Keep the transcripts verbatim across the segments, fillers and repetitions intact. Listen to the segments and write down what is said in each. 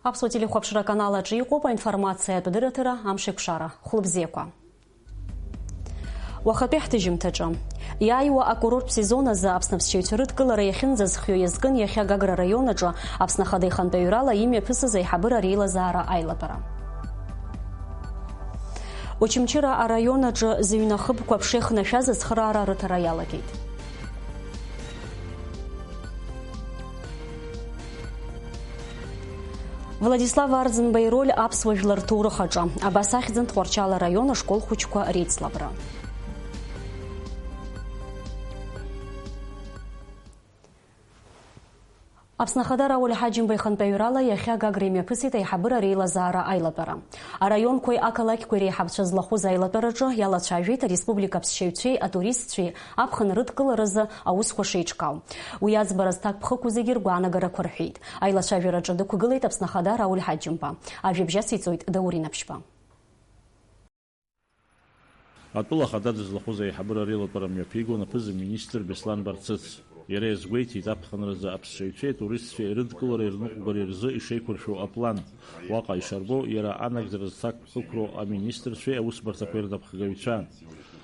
Аԥсуа телехәаԥшра аканал аҿы иҟоуп аинформациатә дырраҭара Амшеикәшара. Хәлыбзиақәа. Уахатәи ҳҭыжьымҭаҿы. Иааиуа акурорттә сезон азы Аԥсны аԥсшьаҩцәа рыдкылара иахьынӡазхио иазкын иахьа Гагра араион аҿы Аԥсны Ахада ихантәаҩрала имҩаԥысыз аиҳабыра реилазаара аилатәара. Очамчыра араион аҿы зыҩны ахыбқәа ԥшеихнашәаз ацхыраара рыҭара иалагеит. Владислав Арӡынба ироль аԥсуа жәлар рҭоурых аҿы. Абас ахьӡын Тҟәарчал араион ашкол хәыҷқәа реицлабра. Аԥсны Ахада Рауль Ҳаџьымба ихантәаҩрала иахьа Гагра имҩаԥысит аиҳабыра реилазаара аилатәара. Араионқәеи ақалақьқәеи реиҳабацәа злахәыз аилатәараҿы иалацәажәеит ареспублика аԥсшьаҩцәеи атуристцәеи аԥхын рыдкыларазы аусқәа шеиҿкаау. Уи аӡбара зҭакԥхықәу зегьы ргәаанагарақәа рҳәеит. Аилацәажәараҿы дықәгылеит Аԥсны Ахада Рауль Ҳаџьымба. Ажәабжь ациҵоит Даур Инаԥшьба. Атәыла ахада дызлахәыз аиҳабыра реилатәара мҩаԥигон аԥыза-министр Беслан Барцыц. Иара иазгәеиҭеит аԥхынразы аԥсшьаҩцәеи атуристцәеи рыдкылареи рныҟәгареи рзы ишеиқәыршәо аплан. Уаҟа ишарбо, иара анагӡара зҭакԥхықәроу аминистрцәеи аусбарҭақәеи рнапхгаҩцәа.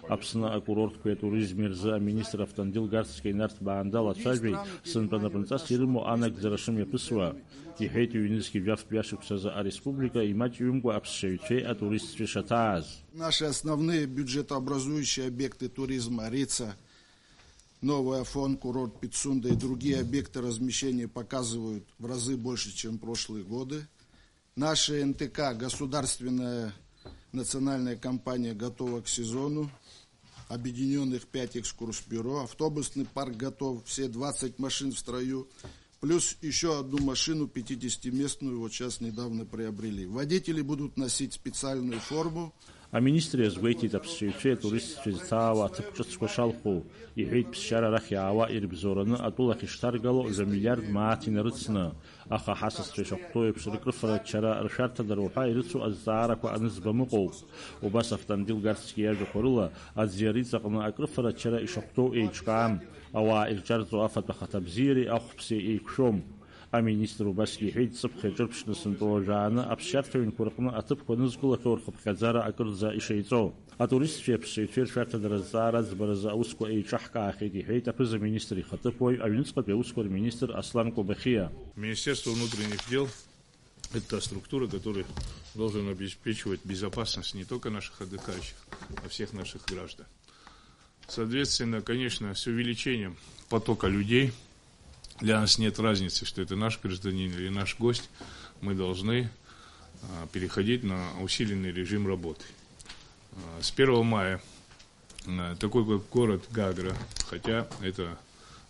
Аԥсны акурортқәеи атуризми рзы аминистр Автандил Гарцкиа инарҭбаан далацәажәеит, сынтәа напынҵас ирымоу анагӡара шымҩаԥысуа. Иҳәеит, ҩнызқьи жәафтәи ашықәсазы ареспублика имаҷҩымкәа аԥсшьаҩцәеи атуристцәеи шаҭааз. Наши основные бюджетообразующие объекты туризма, Рица, Новый Афон, курорт Пицунда и другие объекты размещения показывают в разы больше, чем прошлые годы. Наша Н Т К, государственная национальная компания, готова к сезону. Объединённых пять экскурсбюро, автобусный парк готов, все двадцать машин в строю, плюс ещё одну машину пятидесятиместную вот сейчас недавно приобрели. Водители будут носить специальную форму. Аминистр иазгәеиҭеит аԥсшьаҩцәеи атуристцәеи зҭаауа аҭыԥ ҿыцқәа шалху. Иҳәеит, ԥсшьара арахь иаауа ирыбзоураны атәылахь ишҭаргало жәа миллиард мааҭ инарыцны. Аха ҳасасцәа ишахәҭоу еиԥш, ркрыфара ачара ршәарҭадароуп ҳәа ирыцу азҵаарақәа анызба мыҟоуп. Убас Автандил Гарцкиа иажәақәа рыла, аӡиара иҵаҟны акрыфара ачара ишахәҭоу еиҿкаам, ауаа ирҿарҵо афатә ахаҭабзиареи ахәԥсеи еиқәшәом. Аминистр убасгьы иҳәеит, ҵыԥх иаҿырԥшны сынтәа уажәааны аԥсшьарҭа ҩнқәа рҟны аҭыԥқәа нызқәылахьоу рхыԥхьаӡара акырӡа ишеиҵо. Атуристцәеи аԥсшьаҩцәеи ршәарҭадара азҵаара аӡбаразы аусқәа еиҿаҳкаахьеит, иҳәеит аԥыза-министр ихаҭыԥуаҩ, аҩныҵҟатәи аусқәа рминистр Аслан Кобахиа. Министерство внутренних дел — это та структура, которая должен обеспечивать безопасность не только наших отдыхающих, а всех наших граждан. Соответственно, конечно, с увеличением потока людей для нас нет разницы, что это наш гражданин или наш гость, мы должны, а, переходить на усиленный режим работы. А, с первого мая, а, такой, как город Гагра, хотя это,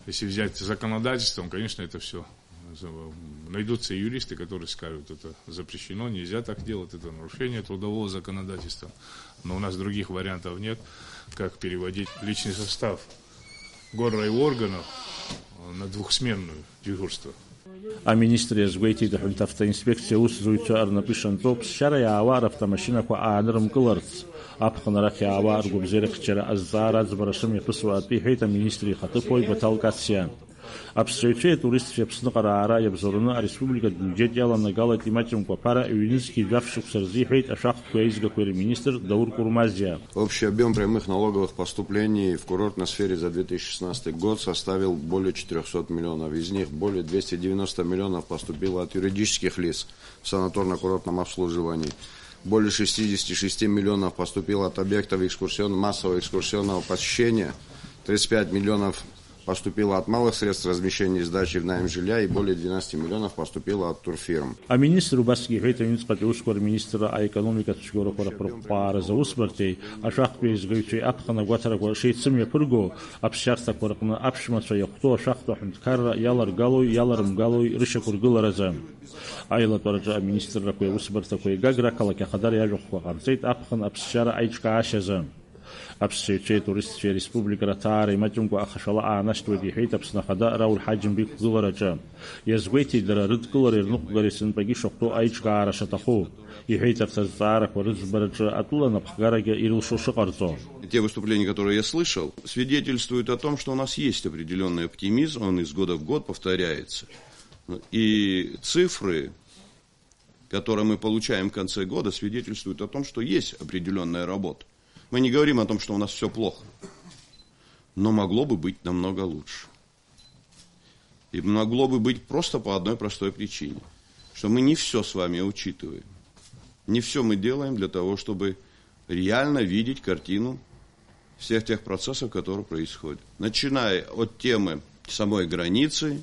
если взять законодательством, конечно, это всё, найдутся юристы, которые скажут, это запрещено, нельзя так делать, это нарушение трудового законодательства. Но у нас других вариантов нет, как переводить личный состав горрайорганов на двухсменную дежурство. Аминистр иазгәеиҭеит, аҳәынҭавтоинспекциа аусзуҩцәа рнапы ишанҵоу ԥсшьара иаауа равтомашьынақәа аанырымкыларц. Аԥхын арахь иаауа ргәабзиарахьчара азҵаара аӡбара шымҩаԥысуа атәы иҳәеит аминистр ихаҭыԥуаҩ Баҭал Кациа. Аԥсшьаҩцәеи атуристцәеи Аԥсныҟа раара иабзоураны ареспубликатә биуџьет иаланагалеит имаҷымкәа аԥара ҩнызқьи жәаф шықәса рзы, иҳәеит ашәахтәқәеи аизгақәеи рминистр Даур Курмазиа. Общий объём прямых налоговых поступлений в курортной сфере за две тысячи шестнадцатый год составил более четырёхсот миллионов. Из них более двести девяносто миллионов поступило от юридических лиц в санаторно-курортном обслуживании. Более шестидесяти шести миллионов поступило от объектов экскурсион-, массового экскурсионного посещения. Тридцать пять миллионов поступило от малых средств размещения и сдачи в найм жилья и более двенадцати миллионов поступило от турфирм. Аминистр убасгьы иҳәеит, аҩныҵҟатәи аусқәа рминистрра аекономикатә цәгьоурақәа рахәырхәааразы аусбарҭеи ашәахтәи аизгаҩцәеи аԥхын агәаҭарақәа шеицымҩаԥырго аԥсшьарҭақәа рҟны аԥшәмацәа иахәҭоу ашәахтә аҳәынҭқарра иаларгалои иаларымгалои рышьақәыргыларазы. Аилатәараҿы аминистррақәеи аусбарҭақәеи Гагра ақалақь ахадара иажәахәқәа ҟарҵеит аԥхын аԥсшьара аиҿкаашьазы. Аԥсшьаҩцәеи атуристцәеи ареспублика раҭаара имаҷымкәа ахашәала аанашьҭуеит, иҳәеит Аԥсны Ахада Рауль Ҳаџьымба иқәгылараҿы. Иазгәеиҭеит дара рыдкылареи рныҟәгареи сынтәагьы ишахәҭоу аиҿкаара шаҭаху. Иҳәеит арҭ азҵаарақәа рыӡбараҿы атәыла анапхгарагьы ирылшо шыҟарҵо. Те выступления, которые я слышал, свидетельствуют о том, что у нас есть определённый оптимизм, он из года в год повторяется. И цифры которые мы получаем в конце года, свидетельствуют о том, что есть определенная работа. Мы не говорим о том, что у нас все плохо, но могло бы быть намного лучше. И могло бы быть просто по одной простой причине, что мы не все с вами учитываем. Не все мы делаем для того, чтобы реально видеть картину всех тех процессов, которые происходят. Начиная от темы самой границы,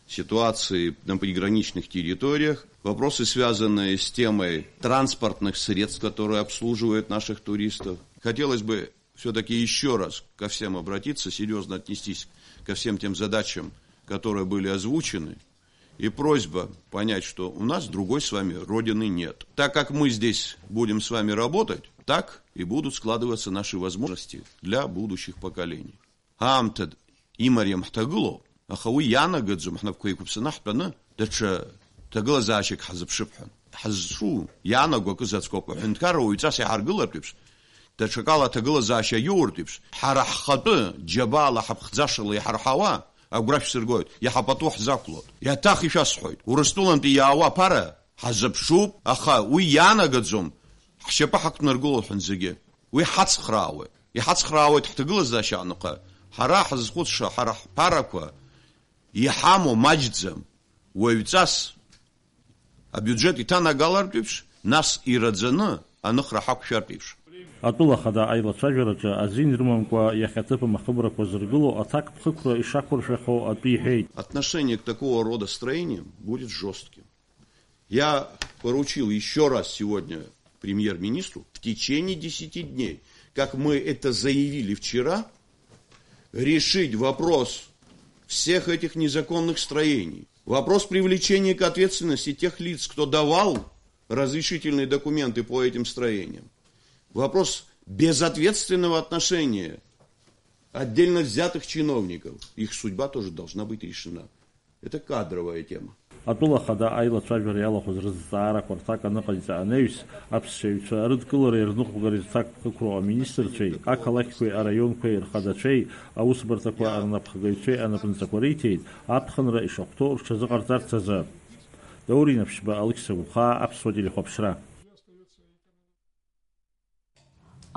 ситуации на приграничных территориях, вопросы, связанные с темой транспортных средств, которые обслуживают наших туристов. Хотелось бы все-таки еще раз ко всем обратиться, серьезно отнестись ко всем тем задачам, которые были озвучены. И просьба понять, что у нас другой с вами родины нет. Так как мы здесь будем с вами работать, так и будут складываться наши возможности для будущих поколений. Аамҭа имариам ҳҭагылоуп, аха уи ианагаӡом ҳнапқәа еиқәыԥсаны ҳтәаны даҽа ҭагылазаашьак ҳазыԥшып ҳәа. Ҳазҿу иаанаго акы заҵәык ауп. Аҳәынҭқарра уаҩҵас иҳаргылартә еиԥш, даҽакала аҭагылазаашьа иоуртә еиԥш, ҳара ҳхатәы џьабаала ҳаԥхӡашала иҳарҳауа агәра шәсыргоит, иаҳа пату ҳзақәлоит. Иаҭах ишәасҳәоит, Урыстәылантәи иаауа аԥара ҳазыԥшуп, аха уи иаанагаӡом ҳшьапы ҳақәнаргыло ҳәа зегьы. Уи ҳацхраауеит. Иҳацхраауеит ҳҭагылазаашьа аҟныҟа. Ҳара ҳазхәыцша, ҳара ҳԥарақәа иҳамоу маҷӡам. Уаҩҵас абиуџьет иҭанагалартә еиԥш, нас ираӡаны аныхра ҳақәшәартә еиԥш. Атәыла ахада аилацәажәараҿы азин рымамкәа иахьаҭыԥым ахыбрақәа зыргыло аҭакԥхықәра ишақәыршәахьоу атәы иҳәеит. Отношение к такого рода строениям будет жестким. Я поручил еще раз сегодня премьер-министру в течение десяти дней, как мы это заявили вчера, решить вопрос всех этих незаконных строений. Вопрос привлечения к ответственности тех лиц, кто давал разрешительные документы по этим строениям. Вопрос безответственного отношения отдельно взятых чиновников. Их судьба тоже должна быть решена. Это кадровая тема. Атәыла ахада аилацәажәара иалахәыз рызҵаарақәа рҭак аныҟаиҵа анаҩс, аԥсшьаҩцәа рыдкылареи рныҟәгареи рҭак ԥхықәроу аминистрцәеи, ақалақьқәеи араионқәеи рхадацәеи, аусбарҭақәа рнапхгаҩцәеи анапынҵақәа риҭеит, аԥхынра ишахәҭоу рҽазыҟарҵарц азы. Даур Инаԥшьба, Алықьса Гәыхаа, Аԥсуа телехәаԥшра.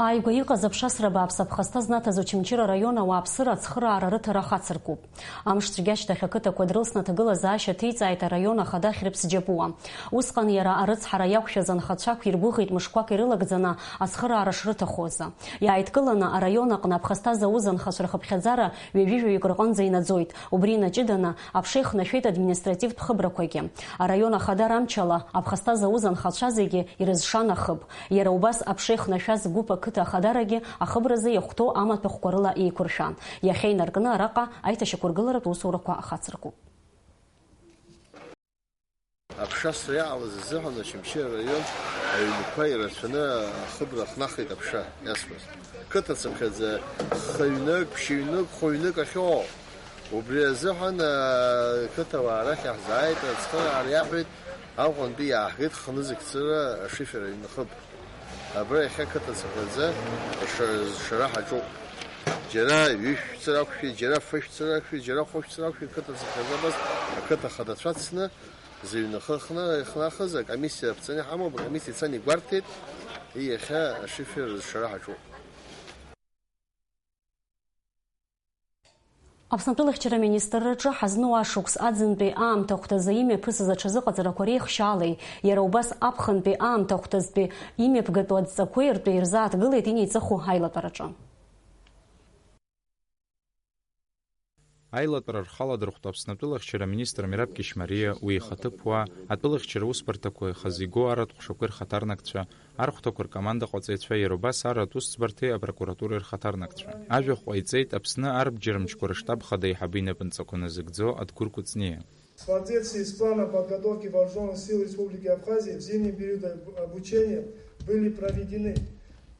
Ааигәа иҟаз аԥшасра бааԥс аԥхасҭа знаҭаз Очамчыра араион ауааԥсыра ацхыраара рыҭара хацыркуп. Амш цәгьа ашьҭахь ақыҭақәа дрылсны аҭагылазаашьа ҭеиҵааит араион ахада Хьрыԥс Џьапуа. Усҟан иара арыцҳара иақәшәаз анхацәа ақәиргәыӷит мышқәак ирылагӡаны ацхыраара шрыҭаху азы. Иааидкыланы араион аҟны аԥхасҭа зауз анхацәа рхыԥхьаӡара ҩажәи жәаҩык рҟынӡа инаӡоит. Убри инаҷыданы аԥша ихнашәеит административтә хыбрақәагьы. Араион ахада рамчала аԥхасҭа зауз анхацәа зегьы ирызшан ахыб. Иара убас аԥша ихнашәаз гәыԥ ақыҭа ахадарагьы ахыбразы иахәҭоу амаҭәахәқәа рыла еиқәыршәан. Иахьа инаркны араҟа аиҭашьақәыргыларатә усурақәа ахацыркуп. Аԥшасра иаалаз азыҳәан Очамчыра араион аҩнқәа ирацәаны ахыбра ахнахит аԥша иасуаз. Қыҭа цыԥхьаӡа хҩнык, ԥшьҩнык, хәҩнык ахьыҟоу. Убри азыҳәан, ақыҭауаа арахь иаҳзааит, ацхыраара иаҳәеит, Аҟәантәи иааҳгеит хнызқьцыра ашифер аҩны хыб. Абра иахьа қыҭа цыԥхьаӡа ша-, шара ҳаҿуп. Џьара ҩышәцыра ақәшәеит, џьара фышәцыра ақәшәеит, џьара хәышәцыра ақәшәеит, қыҭа цыԥхьаӡа абас ақыҭа хада цәацны зыҩны хы-, хны-, хнахыз акомиссиа аԥҵаны иҳамоуп, акомиссиа ицан игәарҭеит, и иахьа ашифер шара ҳаҿуп. Аԥснатәылахьчара аминистрраҿы ҳазну ашықәс аӡынтәи аамҭахәҭазы имҩаԥысыз аҽазыҟаҵарақәа реихшьаалеи, иара убас аԥхынтәи аамҭахәҭазтәи имҩаԥгатәу адҵақәеи ртәы ирзааҭгылеит инеиҵыху аилатәараҿы. Аилатәара рхы аладырхәт Аԥснатәылахьчара аминистр Мераб Кьышьмариа, уи ихаҭыԥуаа, атәылахьчара усбарҭақәа ихазиго аратә ҟәшақәеи рхаҭарнакцәа, архәҭақәа ркомандаҟаҵаҩцәа, иара убас аратә усӡбарҭеи апрокуратуреи рхаҭарнакцәа. Ажәахә ҟаиҵеит Аԥсны арбџьармчқәа рыштаб хада аиҳабы инапынҵақәа назыгӡо Адгәыр Кәыҵниа. В соответствии с планом подготовки вооружённых сил Республики Абхазия в зимний период об-, обучения были проведены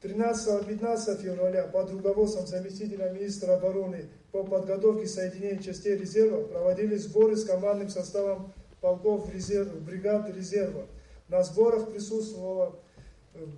тринадцатого-пятнадцатого февраля под руководством заместителя министра обороны по подготовке соединений частей резерва проводились сборы с командным составом полков резерв-, бригад резерва. На сборах присутствовало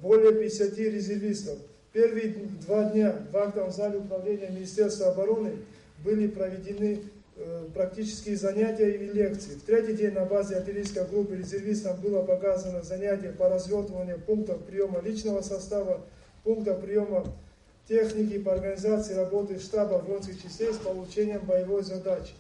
более пятидесяти резервистов. Первые два дня в актовом зале управления Министерства обороны были проведены Э, практические занятия и лекции. В третий день на базе артиллерийской группы резервистам было показано занятие по развертыванию пунктов приёма личного состава, пункта приёма техники, по организации работы штаба воинских частей с получением боевой задачи.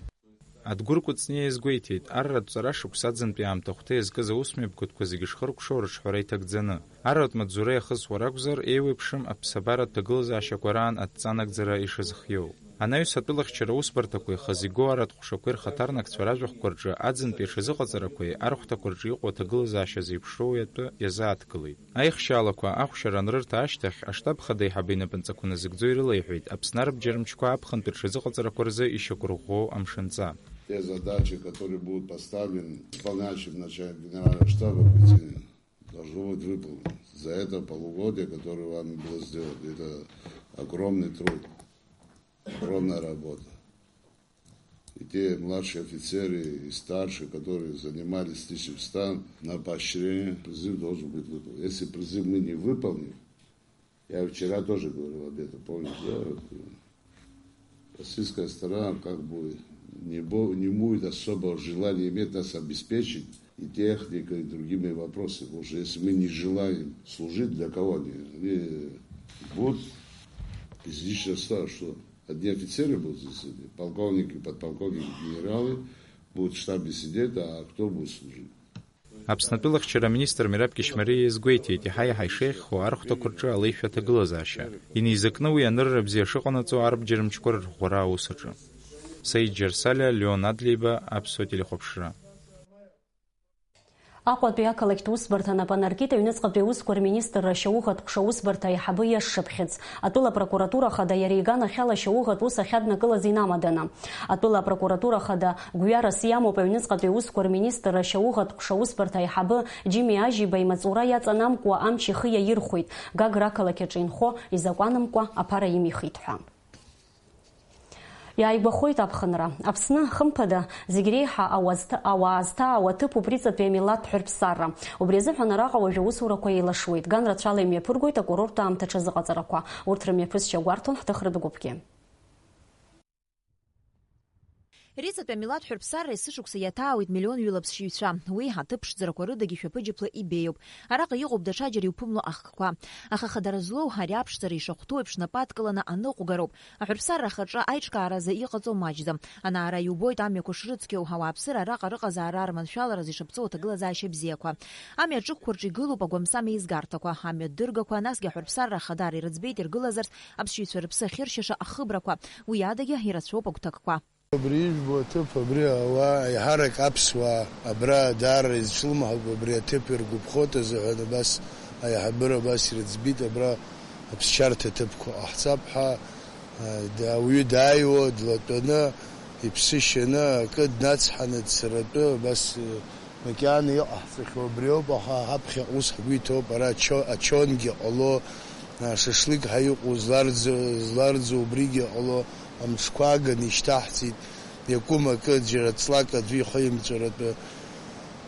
Адгәыр Кәыҵниа иазгәеиҭеит, арратә ҵара шықәса аӡынтәи аамҭахәҭа иазкыз аусмҩаԥгатәқәа зегьы шхыркәшоу рыҿҳәара иҭагӡаны. Арратә маҵзура иахысуа ракәзар, еиуеиԥшым аԥсабаратә ҭагылазаашьақәа раан адҵа нагӡара ишазхиоу. Анаҩс атәылахьчара усбарҭақәа ихазиго аратә ҟәшақәеи рхаҭарнакцәа ражәахәқәа рҿы аӡынтәи аҽазыҟаҵарақәеи архәҭақәа рҿы иҟоу аҭагылазаашьа зеиԥшроуи атәы иазааҭгылеит. Аихшьаалақәа ахәшьара анрырҭа ашьҭахь, аштаб хада еиҳабы инапынҵақәа назыгӡо ирылеиҳәеит Аԥсны арбџьар мчқәа аԥхынтәи рҽазыҟаҵарақәа рзы ишьақәырӷәӷәо амшынҵа. Те задачи, которые будут поставлены исполняющим начальником генерального штаба Куцинин, должно быть выполнено. За это полугодие, которое вами было сделано, это огромный труд, огромная работа. И те младшие офицеры и старшие, которые занимались тысяча в стан, на поощрение призыв должен быть выполнен. Если призыв мы не выполним, я вчера тоже говорил об этом, помните, да? Вот, э, российская сторона как бы не, бо- не будет особого желания иметь нас обеспечить и техникой, и другими вопросами. Потому что если мы не желаем служить, для кого они? Они будут из личного состава, что одни офицеры будут здесь, полковники, подполковники, генералы будут в штабе сидеть, а кто будет служить? Аԥсны атәылахьчара аминистр Мераб Кьышьмариа иазгәеиҭеит, иаҳа-иаҳа ишеиӷьхо архәҭақәа рҿы алеишәа аҭагылазаашьа. Инеизакны уи анырра бзиа шыҟанаҵо арбџьар мчқәа рырӷәӷәара аус аҿы. Саид Џьарсалиа, Леон Адлеиба, Аԥсуа телехәаԥшра. Аҟәатәи ақалақьтә усбарҭа нап анаркит аҩныҵҟатәи аусқәа рминистрра ашьауӷатә ҟәша усбарҭа аиҳабы иашшыԥхьыӡ. Атәыла апрокуратура хада иара иганахьала ашьауӷатә ус ахьаднакылаз инамаданы. Атәыла апрокуратура хада гәҩарас иамоуп аҩныҵҟатәи аусқәа рминистрра ашьауӷатә ҟәша усбарҭа аиҳабы Џьими Ажьиба имаҵура иаҵанамкуа амч ихы иаирхәеит, Гагра ақалақь аҿы инхо изакәанымкәа аԥара имихит ҳәа. Иааигәахоит аԥхынра. Аԥсны, хымԥада, зегь реиҳа ауазҭ-, ауаа зҭаау аҭыԥ убриҵатәи амилаҭ ҳәырԥсарра. Убри азыҳәан араҟа уажәы аусурақәа еилашуеит. Ган рацәала имҩаԥыргоит акурорттә аамҭа аҽазыҟаҵарақәа. Урҭ рымҩаԥысшьа гәарҭон ҳҭыхратә гәыԥгьы. Риҵатәи амилаҭ ҳәырԥсарра есышықәса иаҭаауеит миллион ҩыла аԥсшьаҩцәа. Уи аҭыԥ ԥшӡарақәа рыдагьы шәаԥыџьаԥла ибеиоуп. Араҟа иҟоуп даҽаџьара иуԥымло ахкқәа. Аха хадара злоу ари аԥшӡара ишахәҭоу еиԥш напы адкыланы аныҟәгароуп. Аҳәырԥсарра ахаҿы аиҿкааразы иҟаҵоу маҷӡам. Анаара иубоит амҩақәа шрыцқьоу, ауааԥсыра араҟа рыҟазаара арманшәаларазы ишаԥҵоу аҭагылазаашьа бзиақәа. Амҩа аҿықәқәа рҿы игылоуп агәамсам еизгарҭақәа, амҩа дыргақәа, насгьы аҳәырԥсарра ахадаара ирыӡбеит иргылазарц аԥсшьаҩцәа рыԥсы ахьыршьаша ахыбрақәа. Уи адагьы ирацәоуп агәҭакқәа. Абри ижәбо аҭыԥ, абри ауаа, еиҳарак аԥсуаа, абра даара изҿлымҳауп, абри аҭыԥ иргәаԥхоит азыҳәан абас аиҳабыра абас ирыӡбит, абра аԥсшьарҭа ҭыԥқәа ҟаҳҵап ҳәа, а, да-, ауаҩы дааиуа, длатәаны, иԥсы шьаны, акы днацҳаны дцаратәы, абас, э, макьана иҟаҳҵахьоу абри ауп, аха ҳаԥхьаҟа ус ҳгәы иҭоуп, ара ачо-, ачонгьы ҟало, а, шашлык ҳәа иҟоу зларӡо, зларӡо убригьы ҟало, амҽқәа аганы ишьҭаҳҵеит, иакәым акы, џьара ҵлак аӡәы ихы имҵәаратәы.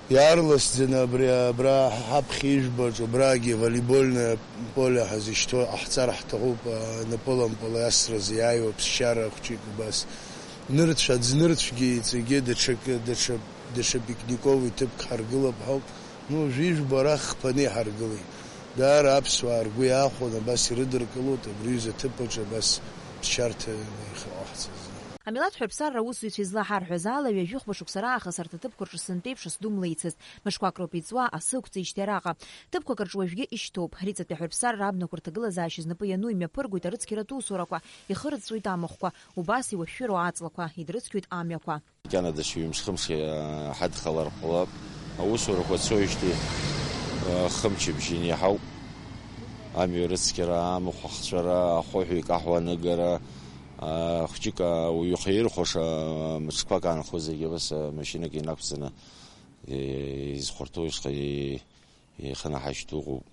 Иаарласӡаны абри, абра ҳаԥхьа ижәбаҿ, абрагьы волейбольное поле ҳазышьҭоу ҟаҳҵар ҳҭахуп, а, напылампыл асразы иааиуа ԥсшьара хәҷык убас. Нырцә, аӡнырцәгьы иҵегьы даҽакы, даҽа, даҽа пикниковый ҭыԥк ҳаргылап ҳәоуп. Ну, жәижәба арахь хԥаны иҳаргылеит. Даара аԥсуаа ргәы иаахәон, абас ирыдыркылоит, абри аҩыза аҭыԥ аҿы абас ԥсшьарҭа иахьыҟаҳҵаз. Амилаҭ ҳәырԥсарра аусзуҩцәа излаҳарҳәаз ала, ҩажәихәба шықәса раахыс арҭ аҭыԥқәа рҿы сынтәеиԥш асду млеицызт. Мышқәак роуп иҵуа, асы ықәҵеижьҭеи араҟа. Ҭыԥқәак рҿы уажәгьы ишьҭоуп. Риҵатәи ҳәырԥсарра абнақәа рҭагылазаашьа знапы иану имҩаԥыргоит арыцқьаратә усурақәа, ихырҵәҵәоит амахәқәа, убас иуашәшәыроу аҵлақәа, идрыцқьоит амҩақәа. Макьана даҽа ҩымш-хымш, а, ҳадхалар ҟалап. Аусурақәа цоижьҭеи, а, хымчыбжьы инеиҳауп. Амҩа рыцқьара, амахә ахҵәара, ахәыҳәа икаҳуа аныгара, а, хәҷык ауаҩы ихы ирхәаша, а, мыцқәак аанхо зегьы абас, а, машьынак инақәҵаны, е, изхәарҭоу ишҟа-, е, еиханаҳашьҭу ыҟоуп.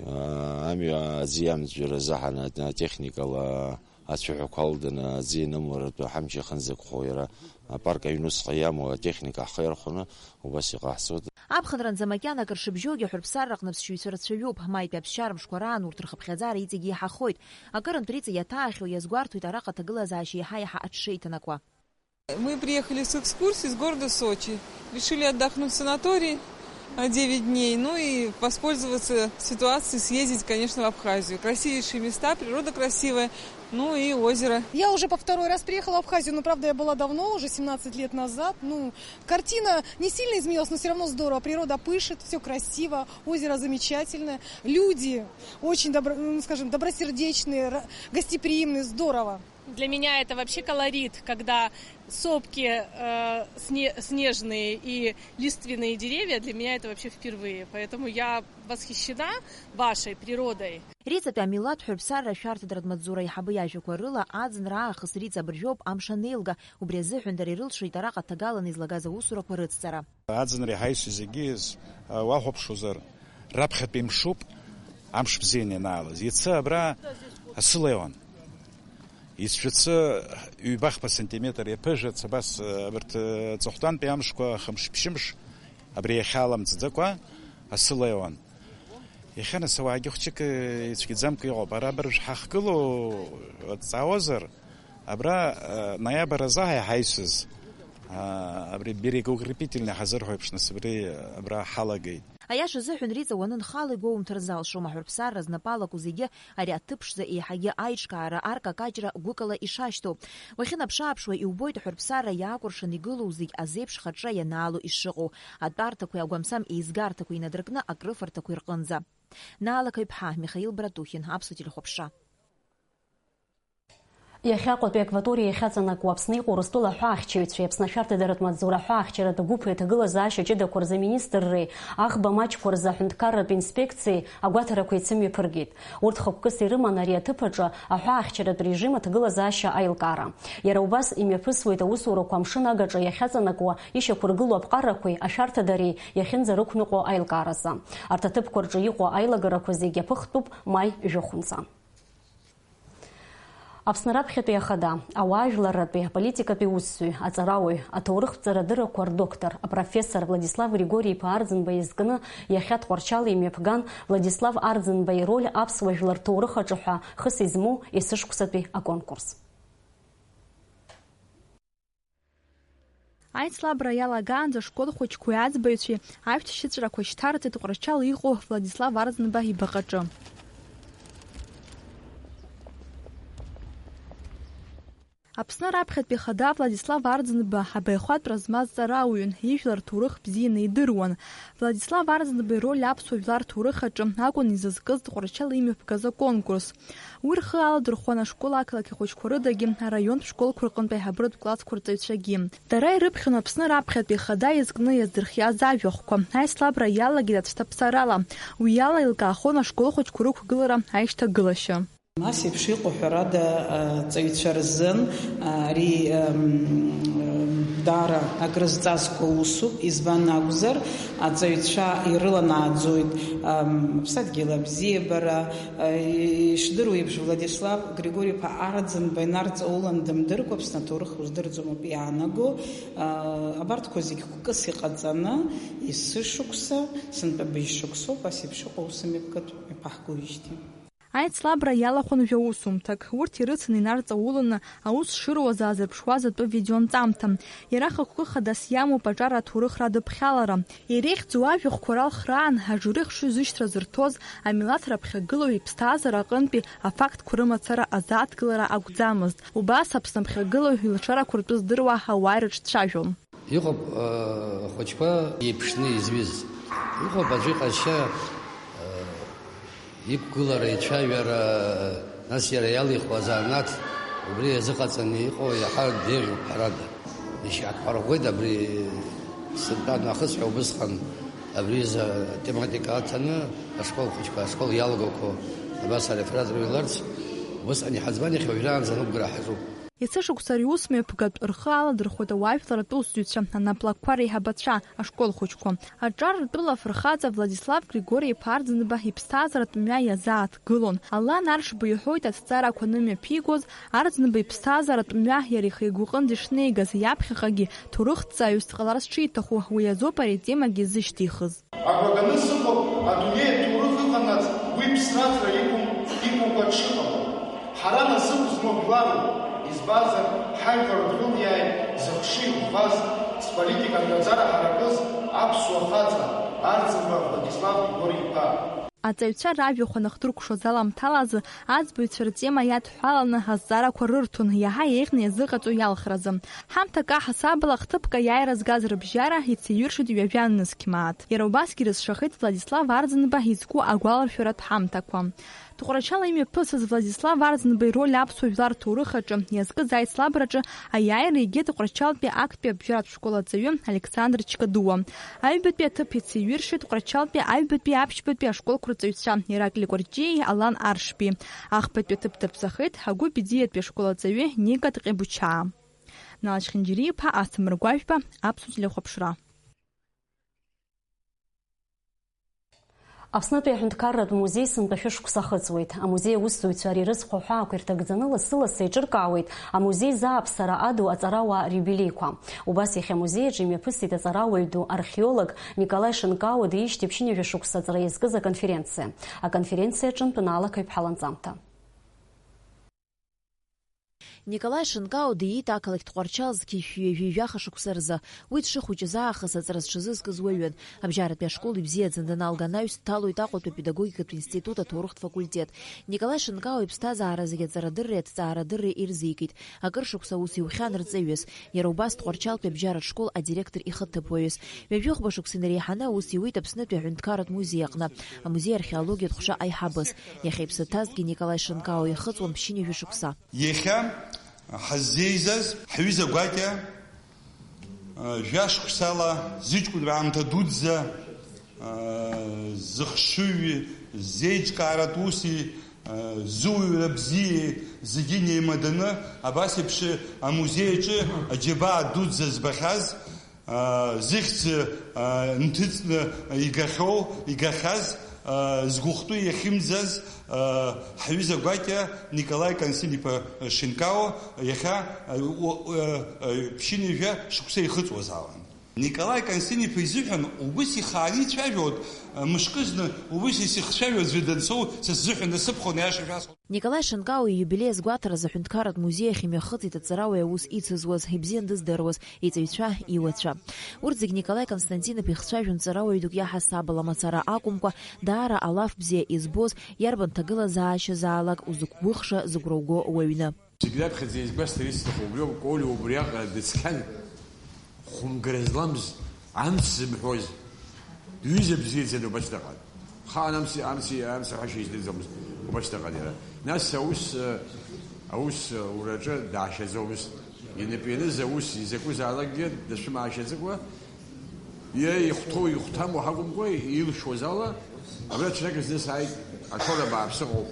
Амҩа аӡы иамҵәара азы ҳанатехникала ацәаҳәақәа алданы аӡы ианымларатәы ҳамч иахынӡақәхо иара апарк аҩнуҵҟа иамоу атехника ҳхы иархәаны убас иҟаҳҵоит. Аԥхынранӡа макьана акыр шыбжьоугьы аҳәырԥсарра аҟны аԥсшьаҩцәа рацәаҩуп. Маитәи аԥсшьара мшқәа раан урҭ рхыԥхьаӡара иҵегьы иҳахоит. Акырынтә Риҵа иаҭаахьоу иазгәарҭоит араҟа аҭагылазаашьа еиҳа-еиҳа аҽшеиҭанакуа. Мы приехали с экскурсии из города Сочи. Решили отдохнуть в санатории на девять дней, ну и воспользоваться ситуацией, съездить, конечно, в Абхазию. Красивейшие места, природа красивая, ну и озеро. Я уже по второй раз приехала в Абхазию, но, правда, я была давно, уже семнадцать лет назад. Ну, картина не сильно изменилась, но все равно здорово. Природа пышет, все красиво, озеро замечательное. Люди очень, добро-, ну, скажем, добросердечные, ра-, гостеприимные, здорово. Для меня это вообще колорит, когда сопки, э, сне-, снежные и лиственные деревья, для меня это вообще впервые. Поэтому я восхищена вашей природой. Риҵатәи амилаҭ ҳәырԥсарра ашәарҭадаратә маҵзура аиҳабы иажәақәа рыла, аӡынра аахыс Риҵа абыржәоуп амш анеилга, убри азыҳәан дара ирылшеит араҟа аҭагаланы излагаз аусурақәа рыцҵара. Аӡынра иҳаҩсыз зегьы уахәаԥшуазар, раԥхьатәи мшуп, амш бзианы ианаалаз. Иацы абра асы леиуан. Ицәацы ҩбахԥа сантиметр иаԥыжәац, абас, абарҭ, ҵыхәтәантәи амшқәа хымш-ԥшьымш абри иахьаламҵӡакәа асы леиуан. Иахьа нас ауаагьы хәҷык ицәгьаӡамкәа иҟоуп. Ара абыржә ҳахгылоу, уаҵаауазар, абра, ноиабр азы ҳаи-, ҳаҩсыз, абри берегоукрепительный ҳазырҳәо еиԥш, нас абри абра ҳалагеит. Аиаша азыҳәан, Риҵа уанынхала игәоумҭар залшом, аҳәырԥсарра знапы алаку зегьы ари аҭыԥ ԥшӡа еиҳагьы аиҿкаара аркакаҷра гәыкала ишашьҭоу. Уахьынаԥш-ааԥшуа иубоит аҳәырԥсарра иаакәыршан игылоу зегь азеиԥш хаҿра ианаало ишыҟоу, атәарҭақәеи агәамсам еизгарҭақәеи инадыркны акрыфарҭақәеи рҟынӡа. Наала Қаҩԥҳа, Михаил Братухин, Аԥсуа телехәаԥшра. Иахьа Аҟәатәи акваториа иахьаҵанакуа Аԥсны иҟоу Урыстәыла аҳәаахьчаҩцәеи Аԥсны ашәарҭадаратә маҵзура аҳәаахьчаратә гәыԥи аҭагылазаашьа ҷыдақәа рзы аминистрреи аӷба маҷқәа рзы аҳәынҭқарратә инспекциеи агәаҭарақәа еицымҩаԥыргеит. Урҭ хықәкыс ирыман ари аҭыԥ аҿы аҳәаахьчаратә режим аҭагылазаашьа аилкаара. Иара убас имҩаԥысуеит аусурақәа амшын агаҿа иахьаҵанакуа ишьақәыргылоу аԥҟарақәеи ашәарҭадареи иахьынӡарықәныҟәо аилкааразы. Арҭ аҭыԥқәа рҿы иҟоу аилагарақәа зегьы аԥыхтәуп маи жәохәынӡа. Аԥсны раԥхьатәи ахада, ауаажәларратәи аполитикатәи усзуҩ, аҵарауаҩ, аҭоурыхтә ҵарадыррақәа рдоктор, апрофессор Владислав Григори-иԥа Арӡынба изкны иахьа Тҟәарчал имҩаԥган Владислав Арӡынба ироль аԥсуа жәлар рҭоурых аҿы ҳәа хыс измоу есышықәсатәи аконкурс. Аицлабра иалагаанӡа ашкол хәыҷқәеи аӡбаҩцәеи ашәҭшьыҵәрақәа шьҭарҵеит Тҟәарчал иҟоу Владислав Арӡынба ибаҟаҿы. Аԥсны раԥхьатәи ахада Владислав Арӡынба абаҩхатәра змаз ҵарауаҩын, ижәлар рҭоурых бзианы идыруан. Владислав Арӡынба ироль аԥсуа жәлар рҭоурых аҿы акәын изызкыз Тҟәарчал имҩаԥгаз аконкурс. Уи рхы аладырхәуан ашкол ақалақь ахәыҷқәа рыдагьы, араионтә школқәа рҟынтә аиҳабыратә классқәа рҵаҩцәагьы. Дара ирыԥхьон Аԥсны раԥхьатәи ахада изкны иаздырхиаз ажәахәқәа. Аицлабра иалагеит аӡә ҭаԥсарала. Уи ала еилкаахон ашкол хәыҷқәа рықәгылара аишьҭагылашьа. Нас еиԥш иҟоу, ҳәарада, аҵаҩцәа рзын ари, ам, даара акрызҵазкуа усуп, избан акәзар, аҵаҩцәа ирыланааӡоит, ам, аԥсадгьыл абзиабара, а, ишдыру еиԥш, Владислав Григори-иԥа Арӡынба инарҵаулан дымдыркәа, Аԥсны аҭоурых уздырӡомоуп иаанаго, а, абарҭқәа зегь хәкыс иҟаҵаны, есышықәса, сынтәа быжь шықәсоуп ас еиԥш иҟоу аусмҩаԥгатә иаԥаҳгоижьҭеи. Аицлабра иалахәын жәа усумҭак. Урҭ ирыцын инарҵауланы аус шыруаз аазырԥшуаз атәы видеонҵамҭа. Иара хықәкы хадас иамоуп аҿар аҭоурыхра адыԥхьалара. Иреиӷьӡоу ажәахәқәа ралхраан, ажури ахшыҩзышьҭра зырҭоз, амилаҭ раԥхьагылоу иԥсҭазаара аҟынтәи афактқәа рымацара азааҭгылара акәӡамызт. Убас Аԥсны аԥхьагылоу илшарақәа ртәы здыруа ауаа ирыҿцәажәон. Иҟоуп, э, ахәыҷқәа еиԥшны изҩыз. Иҟоуп аӡәы иҟазшьа, э, иқәгылара, ицәажәара, нас иара иалихуа азанааҭ, убри иазыҟаҵаны иҟоу иаҳа деиӷьуп, ҳәарада. Ишьаҭ ҳарӷәӷәеит абри сынтәа нахыс ҳәа убысҟан абри изы атематика аҭаны ашкол хәыҷқәа, ашкол иалагақәоу абас ареферат рыҩларц, убысҟан иҳаӡбан, иахьа уажәраанӡа анықәгара ҳаҿуп. Есышықәса ари ус мҩаԥгатә рхы аладырхәуеит ауаажәларратә усзуҩцәа, анаплакқәа реиҳабацәа, ашкол хәыҷқәа. Аҿар ртәыла афырхаҵа Владислав Григори-иԥа Арӡынба иԥсҭазааратә мҩа иазааҭгылон. Алан Аршба иҳәоит, аҭҵаарақәа анымҩаԥигоз, Арӡынба иԥсҭазааратә мҩа иара ихы игәаҟынӡа ишнеигаз, иаԥхьаҟагьы ҭоурыхҭҵааҩыс дҟаларц шиҭаху, уи азоуп ари атемагьы зышьҭихыз. Агәра ганы сыҟоуп, адунеи аҭоурых ыҟанаҵ уи ԥсраҵәра иқәым, иқәымкәа дшыҟам. Ҳара насыԥ змоу жәларуп, Избанзар, ҳажәлар дрылиааит зыхшыҩ ӷәӷәаз, зполитикатә ҟаҵара ҳаракыз аԥсуа хаҵа, Арӡынба Владислав Григор-иԥа. Аҵаҩцәа ражәахә анахдыркәшоз аламҭалазы, аӡбаҩцәа ртема иадҳәаланы азҵаарақәа рырҭон, иаҳа еиӷьны иазыҟаҵо иалхразы. Ҳамҭак аҳасабала хҭыԥк аиааира згаз рыбжьара ицеиҩыршеит ҩажәа нызқь мааҭ. Иара убасгьы ирызшахеит Владислав Арӡынба изку агәаларшәаратә ҳамҭақәа. Тҟәарчал имҩаԥысыз Владислав Арӡынба ироль аԥсуа жәлар рҭоурых аҿы иазкыз аицлабраҿы аиааира егьи Тҟәарчалтәи актәи абжьаратә школ аҵаҩы Александр Чкадуа. Аҩбатәи аҭыԥ ицеиҩыршеит Тҟәарчалтәи аҩбатәи аԥшьбатәи ашколқәа рҵаҩцәа Ираклиа Кәарҷиеи Алан Аршби. Ахԥатәи аҭыԥ дырԥсахеит Ҳагәы Бедиатәи ашкол аҵаҩы Ника Тҟьабучаа. Нала Чхинџьариа-иԥа, Асҭамыр Гәажәба, Аԥсуа телехәаԥшра. Аԥснытәи аҳәынҭқарратә музеи сынтәа шәышықәса ахыҵуеит. Амузеи аусзуҩцәа ари рызхәа ҳәаақәа ирҭагӡаны лассы-лассы еиҿыркаауеит амузеи зааԥсара аду аҵарауаа риубилеиқәа. Убас иахьа амузеи аҿы имҩаԥысит аҵарауаҩ ду, археолог Николаи Шынкауа диижьҭеи ԥшьынҩажәа шықәса аҵара иазкыз аконференциа. Аконференциа аҿынтә Наала Қаҩԥҳа ланҵамҭа. Николаи Шынкао диит ақалақь Тҟәарчал зқьи жәшәи ҩажәи жәаха шықәса рзы. Уи дшыхәыҷыз аахыс аҵара зҽазызкыз уаҩын. Абжьаратәи ашкол ибзиаӡаны даналга анаҩс, дҭалоит Аҟәатәи апедагогикатә институт аҭоурыхтә факультет. Николаи Шынкао иԥсҭазаара зегьы аҵарадырреи аҭҵаарадырреи ирзикит. Акыр шықәса аус иухьан рҵаҩыс. Иара убас Тҟәарчалтәи абжьаратә школ адиректор ихаҭыԥуаҩыс. Ҩажәи хәба шықәса инареиҳаны аус иуит Аԥснытәи аҳәынҭқарратә музеи аҟны, амузеи археологиатә ҟәша аиҳабыс. Иахьа иԥсы ҭазҭгьы Николаи Шынкао ихыҵуан ԥшьынҩажәа шықәса. Иахьа ҳаззеизаз ҳҩыза гәакьа, а, жәашықәсала зыҷкәынра аамҭа дуӡӡа, а, зыхшыҩи, зеиҿкааратә уси, а, зуаҩра бзиеи зегьы неимаданы абас еиԥш амузеи аҿы аџьабаа дуӡӡа збахьаз, аа, зыхьӡ, аа, нҭыҵны игахьоу, игахьаз, аа, згәыхәтәы иахьымӡаз, аа, ҳҩыза гәакьа Николаи Кансин-иԥа Шинкао иахьа, аа, уа-, уа-, аа, ԥшьынҩажәа шықәса ихыҵуазаауан. Николаи Кансин-иԥа изыҳәан убыс ихааны ицәажәоит, аа, мышкызны убыс исыхцәажәо аӡәы данцоу са сзыҳәан насыԥхон, аиаша шәасҳәоит. Николаи Шынкао ииубилеи азгәаҭаразы аҳәынҭқарратә музеи ахь имҩахыҵит аҵарауаҩ аус ицызуаз, ибзиан дыздыруаз, иҵаҩцәа, иуацәа. Урҭ зегь Николаи Константин-иԥа ихцәажәон ҵарауаҩ дук иаҳасабала мацара акәымкәа, даара алаф бзиа избоз, иарбан ҭагылазаашьазаалак узықәгәыӷша, зыгәра уго уаҩны. Зегь раԥхьаӡа изгәасҭар исҭаху убриоуп, Колиа убриаҟара дыцқьан, хәымгара зламыз, амц зымҳәоз, дҩыза бзиаӡаны убас дыҟан. Хаан амци, амци, амци ҳәашьа издырӡомызт, убас дыҟан иара. Нас аус, аус ураҿы даашьаӡомызт. Инапы ианыз аус изакәызаалакгьы дацәымаашьаӡакәа, иара ихәҭоу ихәҭаму ҳакәымкәа, илшоз ала, абра ҽнак зны сааит, ашоура бааԥсыҟоуп.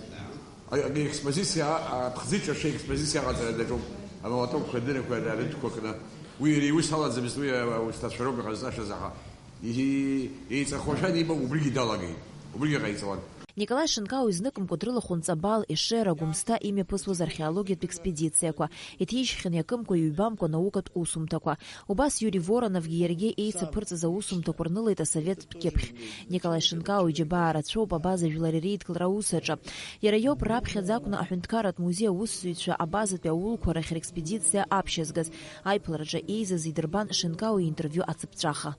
Ари аекспозициа, а, аԥхӡы ҿыршы аекспозициа аҟаҵара даҿуп, амолотокқәа, адыррақәа, арыдқәа кны. Уи иара иус алаӡамызт, уи, а, аусҭацәа роуп иҟазҵашаз, аха и-, еиҵахошәа аниба, убригьы далагеит. Убригьы ҟаиҵауан. Николаи Шынкао изныкымкәа дрылахәын Ҵабал, Ешера, Гәымсҭа имҩаԥысуаз археологиатә експедициақәа, иҭижьхьан иакымкәа-иҩбамкәа наукатә усумҭақәа. Убас Иури Вороновгьы иаргьы еицаԥырҵыз аусумҭақәа рнылеит асоветтә кьыԥхь. Николаи Шынкао иџьабаа рацәоуп абаза жәлар иреидкылара аус аҿы. Иара иоуп раԥхьаӡа акәны аҳәынҭқарратә музеи аусзуҩцәа абазатәи аулқәа рахь рекспедициа аԥшьазгаз. Аиԥылараҿы еизаз идырбан Шынкао иинтервиу ацыԥҵәаха.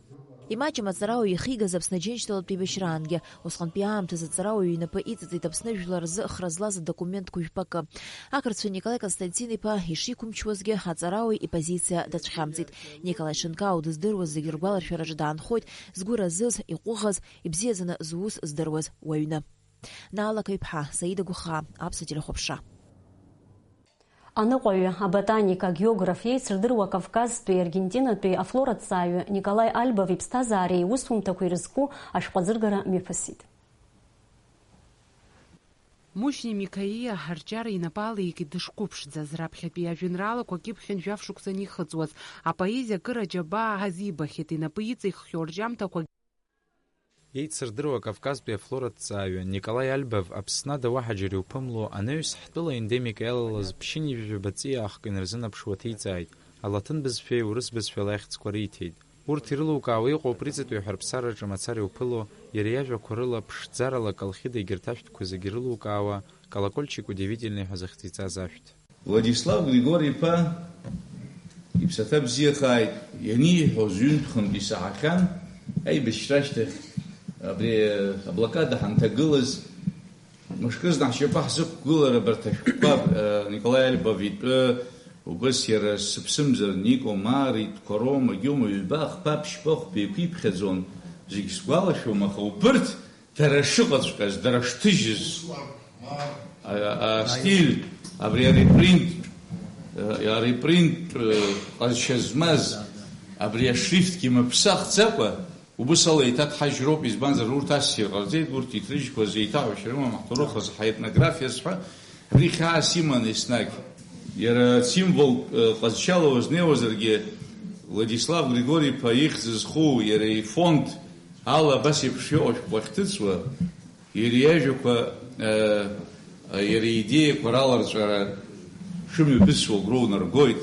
Имаҷым аҵарауаҩ ихигаз Аԥсны Аџьынџьтәылатә еибашьраангьы. Усҟантәи аамҭазы аҵарауаҩ инапы иҵыҵит Аԥсны жәлар рзы хра злаз адокументқәа жәпакы. Ақырҭцәа Николаи Константин-иԥа ишиқәымчуазгьы, аҵарауаҩ ипозициа дацәхьамҵит. Николаи Шынкао дыздыруаз зегьы ргәаларшәараҿы даанхоит, згәы разыз, иҟәыӷаз, ибзиаӡаны зус здыруаз уаҩны. Наала Қаҩԥҳа, Саида Гәыхаа, Аԥсуа телехәаԥшра. Аныҟәаҩы, аботаник, агеограф, еицырдыруа Кавказтәи Аргентинатәи афлораҭҵааҩы Николаи Альбов иԥсҭазаареи иусумҭақәеи рызку ашәҟәы аӡыргара мҩаԥысит. Мушьни Микаиа арҿиара инапы алеикит дышқәыԥшӡаз, раԥхьатәи ажәеинраалақәа кьыԥхьын жәаф шықәса анихыҵуаз, апоезиа акыр аџьабаа азибахьеит, инапы иҵиххьоу арҿиамҭақәа. Еицырдыруа Кавказтәи афлораҭҵааҩы Николаи Альбов Аԥсны адауаҳа џьара иуԥымло, анаҩс ҳтәыла ендемика иалалаз ԥшьынҩажәаба ҵиаахк инарзынаԥшуа ҭеиҵааит, алаҭын бызшәеи урыс бызшәала ахьӡқәа риҭеит. Урҭ ирылукаауа иҟоуп Риҵатәи аҳәарԥсараҿы мацара иуԥыло, иара иажәақәа рыла ԥшӡарала Колхида егьырҭ ашәҭқәа зегьы ирылукаауа, Колокольчик удивительный ҳәа зыхьӡ иҵаз ашәҭ. Владислав Григори-иԥа иԥсаҭа бзиахааит, ианиҳәоз ҩынтә-хынтә исаҳахьан, аибашьра ашьҭахь абри аблокада ҳанҭагылаз, мышкызны ҳшьапы ҳзықәгылар, абарҭ ашәҟәқәа, э, Николаи Альбов итәы, убыс иара сыԥсымзар Нико Мар итәқәа роума, Гиома ҩба, хԥа, ԥшьба, хәба еиқәиԥхьаӡон, зегь сгәалашәом, аха убырҭ дара шыҟаҵәҟьаз, дара шҭыжьыз, а, а, астиль, абри арепринт, а, арепринт, э, ҟазшьа змаз, абри ашрифтгьы мыԥсахӡакәа, убыс ала еиҭа дҳажьроуп, избанзар, урҭ ассир ҟарҵеит, урҭ иҭрыжьқәаз еиҭаҳәашьа рымам, ҳҭоурых азы, ҳетнографиа азы ҳәа, абри хьаас иман еснагь. Иара символ, э, ҟазшьала уазнеиуазаргьы, Владислав Григори-иԥа ихьӡ зху, иара ифонд ала абас еиԥш иҟоу ашәҟәқәа ахьҭыҵуа, иара иажәақәа, э, иара иидеиақәа раларҵәара шымҩаԥысуа агәра унаргоит.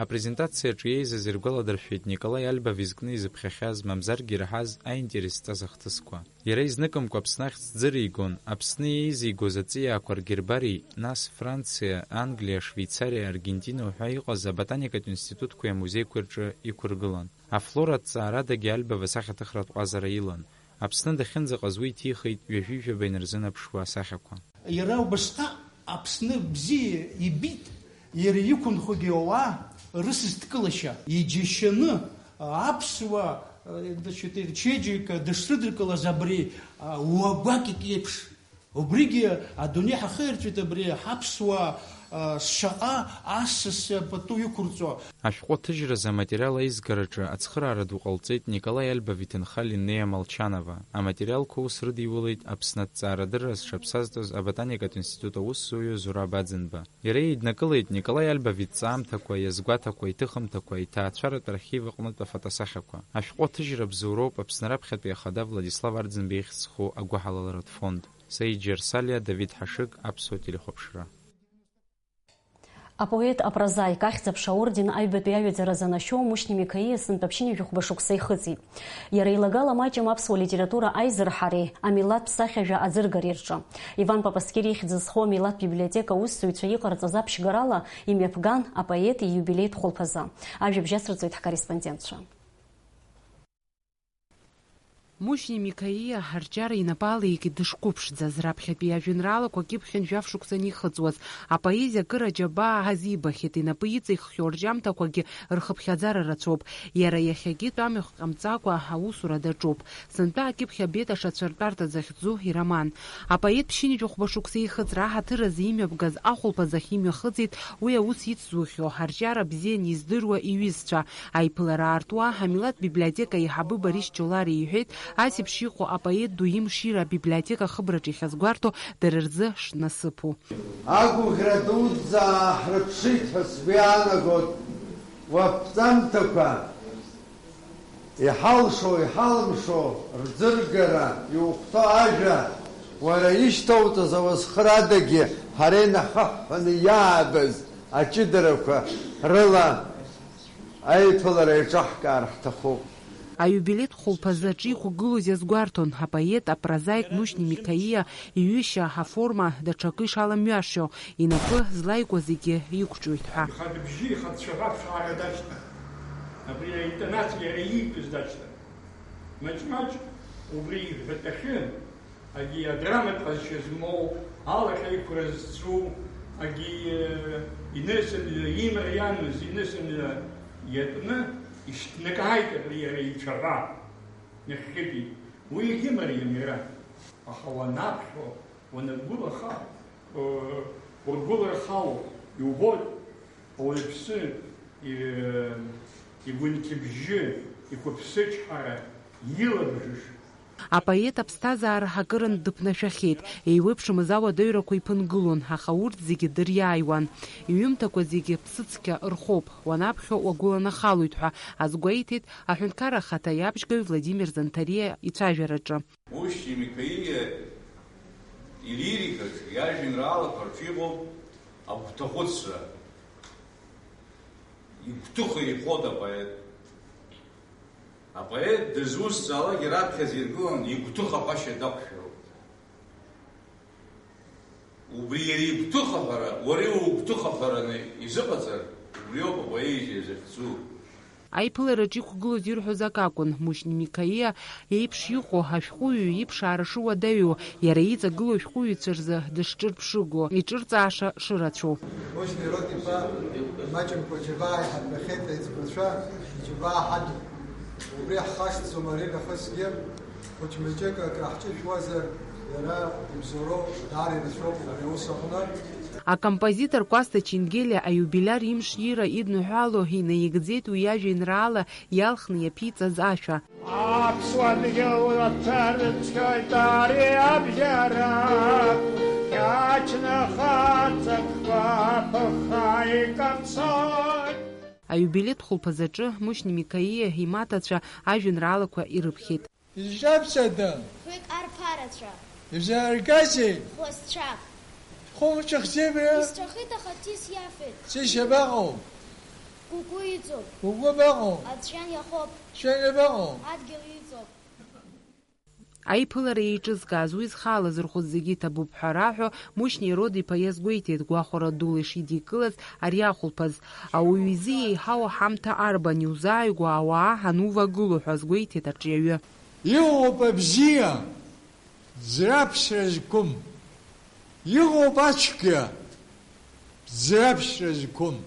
Апрезентациаҿы иеизаз иргәаладыршәеит Николаи Альбов изкны изыԥхьахьаз, мамзаргьы ираҳаз аинтерес зҵаз ахҭысқәа. Иара изныкымкәа Аԥсны ахьӡ ӡыригон, Аԥсны еизигоз аҵиаақәа ргербари, нас Франциа, Англиа, Швеицариа, Аргентина уҳәа иҟаз аботаникатә институтқәеи амузеиқәеи рҿы иқәыргылан. Афлора аҭҵаарадагьы Альбов асахьаҭыхратә ҟазара илан. Аԥсны дахьынӡаҟаз уи иҭихит ҩажәи жәаба инарзынаԥшуа асахьақәа. Иара убасҟак Аԥсны бзиа ибеит, иара иқәынхогьы ауаа рысызҭкылашьа. Иџьашьаны аԥсуа, значит, рчеиџьыка дышрыдыркылаз абри уагәакьак еиԥш. Убригьы адунеи ҳахеирҵәеит абри ҳаԥсуаа, а, шаҟа асас пату иқәырҵо. Ашәҟәы аҭыжьразы аматериал аизгараҿы ацхыраара ду ҟалҵеит Николаи Альбов иҭынха Линнеа Молчанова. Аматериалқәа ус рыдиулеит Аԥсны аҭҵаарадырра зҽаԥсазтәыз аботаникатә институт аусзуҩы Зураб Аӡынба. Иара еиднакылеит Николаи Альбов иҭҵаамҭақәа, иазгәаҭақәа, иҭыхымҭақәа, иҭаацәаратә архив аҟнытә афотосахьақәа. Ашәҟәы аҭыжьра бзоуроуп Аԥсны раԥхьатәи ахада Владислав Арӡынба ихьӡ зху агәыҳалалратә фонд. Саид Џьарсалиа, Давид Ҳашыг, Аԥсуа телехәаԥшра. Апоет, апрозаик, ахьӡ-аԥша аорден аҩбатәи аҩаӡара занашьоу Мушьни Миқаииа сынтәа ԥшьынҩажәи хәба шықәса ихыҵит. Иара илагала маҷым аԥсуа литература аизырҳареи амилаҭтә сахьажәа аӡыргареи рҿы. Иван Папаскир ихьӡ зху амилаҭтә библиотека аусзуҩцәа иҟарҵаз аԥшьгарала имҩаԥган апоет ииубилеитә хәылԥазы. Ажәабжь ацырҵоит ҳкорреспондентцәа. Мушьни Миқаииа арҿиара инапы алеикит дышқәыԥшӡаз, раԥхьатәи ажәеинраалақәа кьыԥхьын жәаф шықәса анихыҵуаз. Апоезиа акыр аџьабаа азибахьеит, инапы иҵиххьоу арҿиамҭақәагьы рхыԥхьаӡара рацәоуп. Иара иахьагьы тәамҩахә ҟамҵакәа аусура даҿуп. Сынтәа акьыԥхь абеит ашацәа ртәарҭа захьӡу ироман. Апоет ԥшьынҩажәи хәба шықәса ихыҵра аҳаҭыр азы имҩаԥгаз ахәылԥазы ахьимҩахыҵит уи аус ицзухьоу, арҿиара бзианы издыруа иҩызцәа. Аиԥылара аартуа, амилаҭ библиотека аиҳабы Борис Ҷолариа иҳәеит, ас еиԥш иҟоу апоет ду имшира абиблиотека ахыбраҿы иахьазгәарҭо дара рзы шнасыԥу. Агәыӷра дуӡӡа ҳрыԥшит ҳәа сгәы иаанагоит уаԥҵамҭақәа. Иҳалшо, иҳалымшо рӡыргара, иухәҭоу ажәа, уара ишьҭоуҵаз ауасхыр адагьы ҳара инаҳхыҳәҳәаны иаабаз аҷыдарақәа рыла аиԥылара еиҿаҳкаар ҳҭахуп. Аиубилеитә хәылԥазы аҿы иқәгылоз иазгәарҭон апоет, апрозаик Мушьни Миқаииа иҩышьа аформа даҽакы ишаламҩашьо, инапы злаику зегьы иқәҿиоит ҳәа. Ихатә бжьы, ихатә цәаҳәа аԥшаара дашьҭан. Абри аинтонациа иара иитәыз дашьҭан. Маҷ-маҷ убри иҳәатәахьы, агьи адраматә ҟазшьа змоу, алахьеиқәра зцу, агьи, э, инысымҩа, имариамыз инысымҩа иатәны ишьҭнакааит абри иара ицәаҳәа. Нахьхьитәи. Уи егьымариам иара. Аха уанаԥхьо, уанагәылаха, э, ургәылархало, иубоит ауаҩԥсы, э, игәынқьбжьы, иқәыԥсычҳара, илабжыш. Апоет аԥсҭазаара акырынтә дыԥнашәахьеит, еиуеиԥшымыз ауадаҩрақәа иԥынгылон, аха урҭ зегьы дыриааиуан. Иҩымҭақәа зегьы ԥсыцқьа рхоуп, уанаԥхьо уагәыланахалоит ҳәа азгәеиҭеит аҳәынҭқарра ахаҭа иабжьгаҩ Владимир Занҭариа ицәажәараҿы. Мушьни Миқаииа илирикаҿы, иажәеинраалақәа рҿы иҟоуп агәҭахәыцра. Игәҭыха ихоит апоет. Апоет дызусҭзаалакгьы раԥхьаӡа иргыланы игәҭыха аҟәашьа дақәшәароуп. Убри иара игәҭыха ҳәара, уара иугәҭыха ҳәараны изыҟаҵар, убриоуп апоезиа захьӡу. Аиԥылараҿ иқәгылоз ирҳәоз акакәын, Мушьни Микаиа еиԥш иҟоу ашәҟәыҩҩы иԥшаара шыуадаҩу, иара иҵагылоу ашәҟәыҩҩцәа рзы дышҿырԥшыго, иҿырҵааша шырацәоу. Мушьни Род-иԥа, имаҷымкәа Џьабаа иҳарбахьеит аиҵбацәа, Џьабаа ҳадуп. Убри ҳхашҭӡом ари нахысгьы. Хәыҷмаҷык акраҳҿышәуазар, иара ибзоуроу даара ирацәоуп убри аус аҟны. Акомпозитор Кәасҭа Ченгелиа аиубилиар имш ира идныҳәало инаигӡеит уи иажәеинраала иалхны иаԥиҵаз ашәа. Аԥсуа дгьыл уаҭәа рыцқьоит ари абжьара, иаҷны хаҵакқәа ԥыхха икаԥсоит. Аиубилеҭ хәылԥазаҿы Мушьни Микаиа имаҭацәа ажәеинраалақәа ирыԥхьеит. Изҿабҵада? Хҩык арԥарацәа. Изааргазеи? Хәласцәак. Хәымҽхӡеи абра? Исҵәахит, аха ҵис иафеит. Ҵис иабаҟоу? Кәыкәы иҵоуп. Кәыкәы абаҟоу? Аҵәҩан иахоуп. Аҵәҩан иабаҟоу? Адгьыл иҵоуп. Аиԥылара еиҿызкааз, уи зхала зырхәыз зегьы иҭабуп ҳәа раҳәо, Мушьни Род-иԥа иазгәеиҭеит, гәахәара дула ишидикылаз ари ахәылԥаз. Ауаҩы изы еиҳау аҳамҭа арбан, иузааигәоу ауаа анувагылоу ҳәа азгәеиҭеит арҿиаҩы. Иҟоуп абзиа, ӡраԥшьра зқәым. Иҟоуп ацәгьа, ӡраԥшьра зқәым.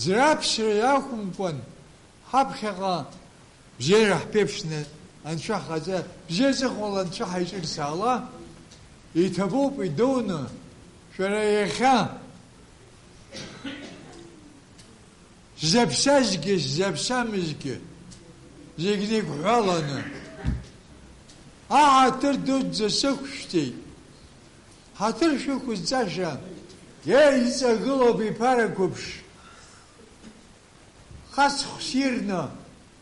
Ӡраԥшьра иақәымкәан, ҳаԥхьаҟа бзиара ҳԥеиԥшны, Анцәа хаҵа бзиа ҵыхәала Анцәа ҳаиҿырсаала, иҭабуп идуны, шәара иахьа шәзаԥсазгьы, шәзаԥсамызгьы, зегь неиқәҳәаланы, аҳаҭыр дуӡӡа сықәшәҵеит. Ҳаҭыр шәықәызҵаша, еи, иҵагылоуп иԥара қәыԥш. Хацхә сирны,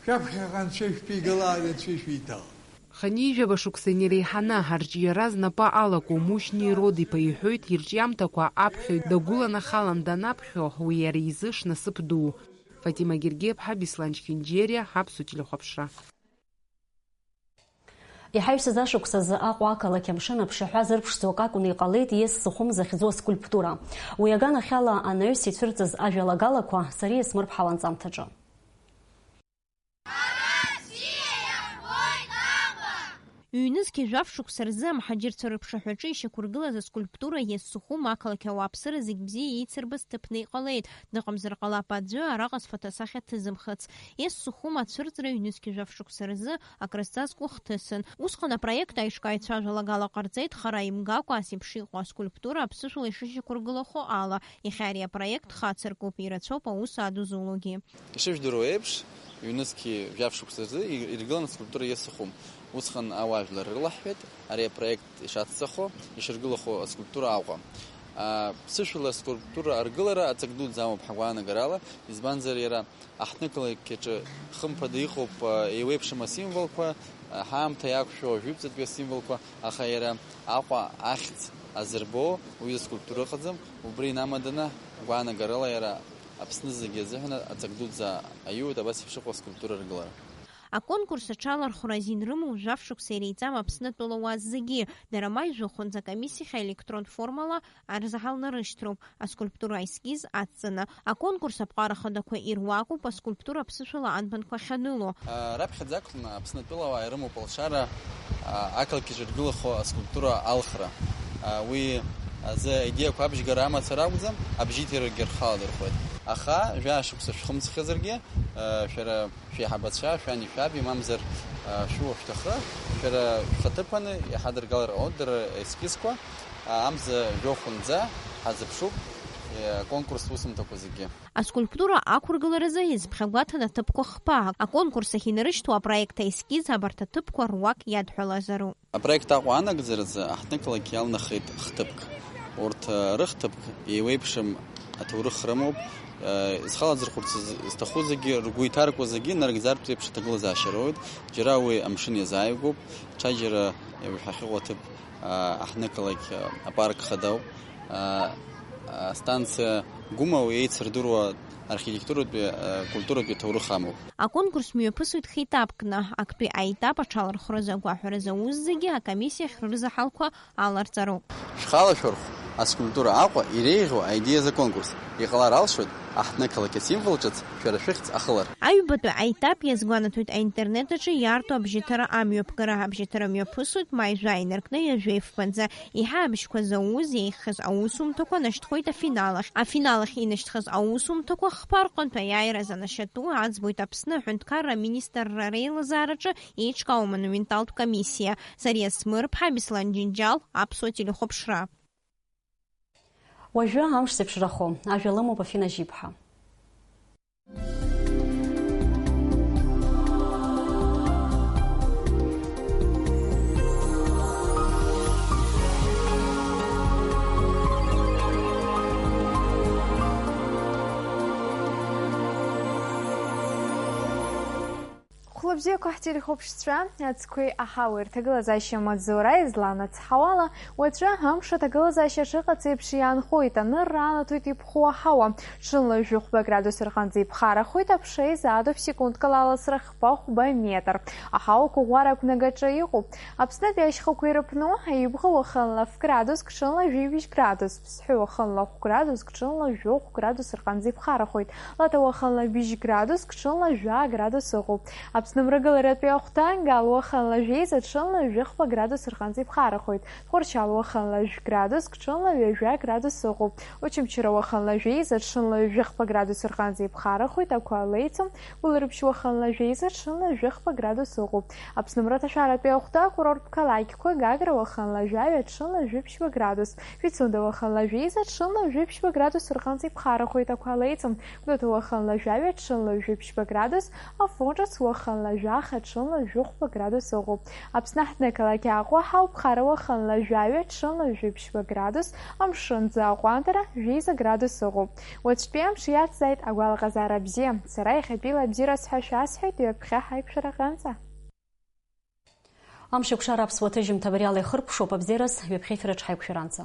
шәаԥхьаҟа анцәа ишәԥигала, анцәа ишәиҭала. Хынҩажәаба шықәса инареиҳаны, арҿиара знапы алаку Мушьни Род-иԥа иҳәоит, ирҿиамҭақәа аԥхьаҩ дагәыланахалан данаԥхьо, уи иара изы шнасыԥ дуу. Фатима Гергиаԥҳа, Беслан Чхинџьериа, Аԥсуа телехәаԥшра. Иҳаҩсыз ашықәсазы Аҟәа ақалақь амшын аԥшаҳәа зырԥшӡо акакәны иҟалеит Иес Сухум захьӡу аскульптура. Уи аганахьала анаҩс ицәырҵыз ажәалагалақәа Сариа Смырԥҳа ланҵамҭаҿы. Ҩнызқьи жәаф шықәса рзы амҳаџьырцәа рыԥшаҳәаҿы ишьақәыргылаз аскульптура Иес Сухум ақалақь ауааԥсыра зегь бзиа еицырбаз ҭыԥны иҟалеит. Дыҟамзар ҟалап аӡәы араҟа зфотосахьа ҭызымхыц. Иес Сухум ацәырҵра ҩнызқьи жәаф шықәса рзы акрызҵазкуа хҭысын. Усҟан апроект аишкаҩцәа ажәалагала ҟарҵеит, хара имгакәа ас еиԥш иҟоу аскульптура аԥсышәала ишышьақәыргылахо ала. Иахьа ари апроект хацыркуп, ирацәоуп аус адызулогьы. Ишыжәдыруа еиԥш, ҩнызқьи жәаф шықәса рзы ир-, иргылан аскульптура Иес Сухум. Усҟан ауаажәлар рылаҳҳәеит ари апроект ишацҵахо, ишыргылахо аскульптура Аҟәа. А, ԥсышәала аскульптура аргылара аҵак дуӡӡа амоуп ҳгәаанагарала, избанзар иара аҳҭнықалақь аҿы хымԥада иҟоуп, а, еиуеиԥшым асимволқәа, а, ҳаамҭа иақәшәо ажәытәӡатәи асимволқәа, аха иара Аҟәа ахьӡ азырбо уи аскульптура ыҟаӡам, убри инамаданы ҳгәаанагарала иара Аԥсны зегьы азыҳәан аҵак дуӡӡа аиуеит абас еиԥш ыҟоу аскульптура аргылара. Аконкурс аҽалархәра азин рымоуп жәаф шықәса иреиҵам Аԥсны атәылауаа зегьы, дара ма ижәохәынӡа акомиссиахь аелектронтә формала арзаҳал нарышьҭроуп, аскульптура аескиз адҵаны. Аконкурс аԥҟара хадақәа ируакуп аскульптура аԥсышәала анбанқәа ахьаныло. А, раԥхьаӡа акәны Аԥсны атәылауаа ирымоуп алшара, а, ақалақь аҿы иргылахо аскульптура алхра. А, уи азы аидеиақәа абжьгара амацара акәӡам, абжьиҭирагьы рхаладырхәуеит. Аха жәаа шықәса шәхымҵхьазаргьы, а, шәара шәеиҳабацәа, шәани шәаби, мамзар, а, шәуа шәҭахы, шәара шәхаҭыԥаны иҳадыргалар ҟалоит дара аескизқәа, а, амза жәохәынӡа ҳазыԥшуп, е, аконкурс усумҭақәа зегьы. Аскульптура ақәыргыларазы иазԥхьагәаҭан аҭыԥқәа хԥа, аконкурс ахь инарышьҭуа апроект аескиз абарҭ аҭыԥқәа руак иадҳәалазароуп. Апроект Аҟәа анагӡаразы аҳҭнықалақь иалнахит хҭыԥк. Урҭ, э, рыхҭыԥк еиуеиԥшым аҭоурых рымоуп. Э, зхалаӡырхәырц з-, зҭаху зегьы, ргәы иҭаркуа зегьы нарыгӡартә еиԥш аҭагылазаашьа роуеит. Џьара уи амшын иазааигәоуп, ҽаџьара иаҳәахьоу аҭыԥ, э, аҳҭнықалақь, э, апарк хадоуп. Э, астанциа Гәымал еицырдыруа Архитектуратәи, э, культуратәи ҭоурых амоуп. Аконкурс мҩаԥысуеит хеиҭаԥкны, актәи аетап аҽалархәразы агәаҳәара зауз зегьы акомиссиахь рырзаҳалқәа аларҵароуп. Шәхала шәырхә, аскульптура Аҟәа иреиӷьу аидеиазы аконкурс. Иҟалар алшоит, аҳҭнықалақь асимвол ҿыц шәара шәыхьӡ ахылар. Аҩбатәи аетап иазгәанаҭоит аинтернет аҿы иаарту абжьыҭара амҩаԥгара. Абжьыҭара мҩаԥысуеит маи жәа инаркны ҩажәи фбанӡа. Еиҳа абжьқәа зауз еиӷьхаз аусумҭақәа нашьҭхоит афинал ахь. Афинал ахь инашьҭхаз аусумҭақәа хԥа рҟынтә аиааира занашьатәу аӡбоит Аԥсны аҳәынҭқарра аминистрра реилазаараҿы еиҿкаау амонументалтә комиссиа. Сариа Смырԥҳа, Беслан Џьынџьал, Аԥсуа телехәаԥшра. Уажәы амш зеиԥшрахо ажәа лымоуп Афина Жьиԥҳа. Хәлыбзиақәа ҳтелехәаԥшцәа, аӡқәеи аҳауеи рҭагылазаашьа маҵзура изланацҳауала, уаҵәы амш аҭагылазаашьа шыҟац еиԥш иаанхоит, анырра анаҭоит иԥхоу аҳауа, ҽынла жәохәба градус рҟынӡа иԥхарахоит, аԥша изаатуп секундкала аласра хԥа-хәба метр. Аҳауа қәыӷәӷәара ақәнагаҿы иҟоуп. Аԥснытәи ашьхақәа ирыԥну, аибӷа уахынла ф градус, ҽынла жәибжь градус, Ԥсҳәы уахынла хә градус, ҽынла жәохә градус рҟынӡа иԥхарахоит. Лаҭа уахынла быжь градус, ҽынла жәа градус ыҟоуп. Аԥсны мрагыларатәи ахәҭа Нгал уахынла жәеиза, ҽынла жәохәба градус рҟынӡа иԥхарахоит. Тҟәарчал уахынла жәградус, ҽынла ҩажәа градус ыҟоуп. Очамчыра уахынла жәеиза, ҽынла ҩажәихԥа градус рҟынӡа иԥхарахоит, ақәа леицу. Гәылрыԥшь уахынла жәеиза, ҽынла ҩажәихԥа градус ыҟоуп. Аԥсны мраҭашәаратәи ахәҭа акурорттә қалақьқәа Гагра уахынла жәаҩа, ҽынла жәиԥшьба градус. Пицунда уахынла жәеиза, ҽынла жәиԥшьба градус рҟынӡа иԥхарахоит, ақәа леицу. Гәдоуҭа уахынла жәаҩа, ҽынла жәиԥшьба градус. Афон ҿыц уахынла жәаха, ҽынла жәохәба градус ыҟоуп. Аԥсны аҳҭнықалақь Аҟәа ҳауп, Хара уахынла жәаҩа, ҽынла жәиԥшьба градус, амшынӡы аҟәандара жәеиза градус ыҟоуп. Уаҵәтәи амш иацзааит агәалаҟазаара бзиа. Сара иахьатәиала абзиара сҳәа шәасҳәоит, ҩаԥхьа ҳаиқәшәараҟынӡа. Амшеикәшара аԥсуа ҭыжьымҭа абриала ихыркәшоуп, абзиараз ҩаԥхьа ефираҿ ҳаиқәшәаранӡа.